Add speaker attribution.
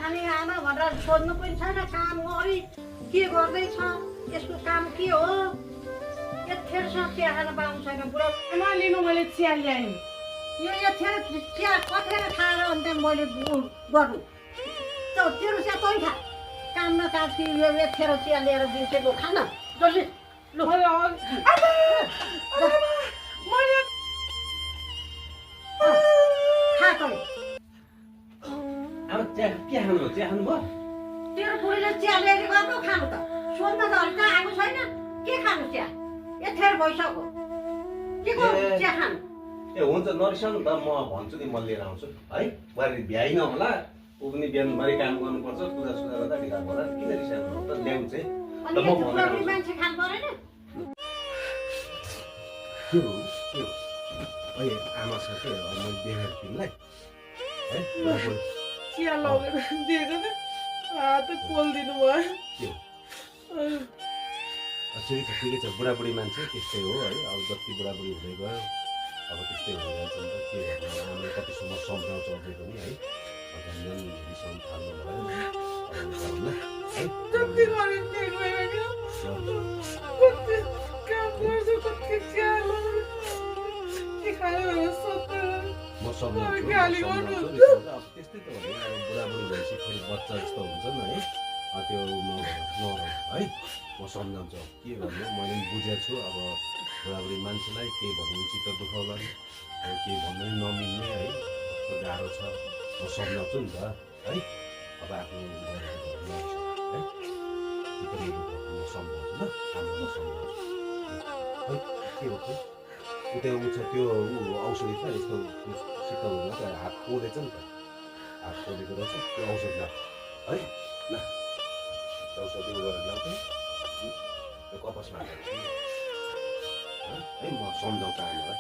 Speaker 1: अनि आमा भनेर सोध्नु पनि छैन काम गरी के गर्दैछ यसको काम के हो यतिखेरसम्म चिया खान पाउनु छैन बुढा
Speaker 2: आमा लिनु मैले चिया ल्याएँ
Speaker 1: यो यतिखेर चिया कतिखेर खाएर अन्त मैले गर्नु तेरो चिया तै खा काम न काज कि यो यतिखेर चिया लिएर दिन्छु खान जसले लु खा तँ
Speaker 3: अब चिया के खानु चिया खानु भयो
Speaker 1: तेरो बुढीले चिया लिएर गर्नु खानु त सोध्न त हल्का आएको छैन के खानु चिया यतिखेर भइसक्यो के को चिया खानु
Speaker 3: ए हुन्छ नरिसाउनु त म भन्छु नि म लिएर आउँछु है बुहारी भ्याइन होला ऊ पनि बिहानभरि काम गर्नुपर्छ पूजा सुजा गर्दा ढिला होला किन रिसाउनु त ल्याउँ चाहिँ
Speaker 1: अनि
Speaker 3: त म
Speaker 1: यस्तो
Speaker 3: भनेर
Speaker 1: बुढी मान्छे खानु परेन
Speaker 3: के हो अहिले आमा छ के मैले देखेर तिमीलाई है बुढाबुढी
Speaker 2: चिया लगेर दिएको नि हात पोलिदिनु भयो
Speaker 3: ठिकै छ बुढाबुढी मान्छे त्यस्तै हो है अब जति बुढाबुढी हुँदै गयो अब त्यस्तै हुँदै जान्छ नि त के भन्नु आमाले कतिसम्म सम्झाउँछ अझै पनि है झन् रिसाउनु थाल्नु भयो है
Speaker 2: जति गरे त्यही भएर क्या कति काम गर्छु कति चिया लगाएर के खायो भनेर सोध्दैन
Speaker 3: म सम्झाउँछु
Speaker 2: गाली गर्नु
Speaker 3: अब त्यस्तै त हो नि अब बुढाबुढी भएपछि फेरि बच्चा जस्तो हुन्छ नि है त्यो नगरौँ है म सम्झाउँछु के भन्नु मैले पनि बुझेको छु अब बुढाबुढी मान्छेलाई केही भन्नु चित्त दुखाउला केही भन्नु नि नमिल्ने है कस्तो गाह्रो छ म सम्झाउँछु नि त है अब आफ्नो है म सम्झाउँछु ल आमालाई सम्झाउँछु है के हो त्यो ऊ छ त्यो औषधि छ यस्तो शीतल हुँदैन त्यो हात पोलेछ नि त हात पोलेको रहेछ त्यो औषधि ल है ल औषधि उ गरेर ल्याउँछ त्यो कपासमा हालेर है म सम्झाउँछु आमालाई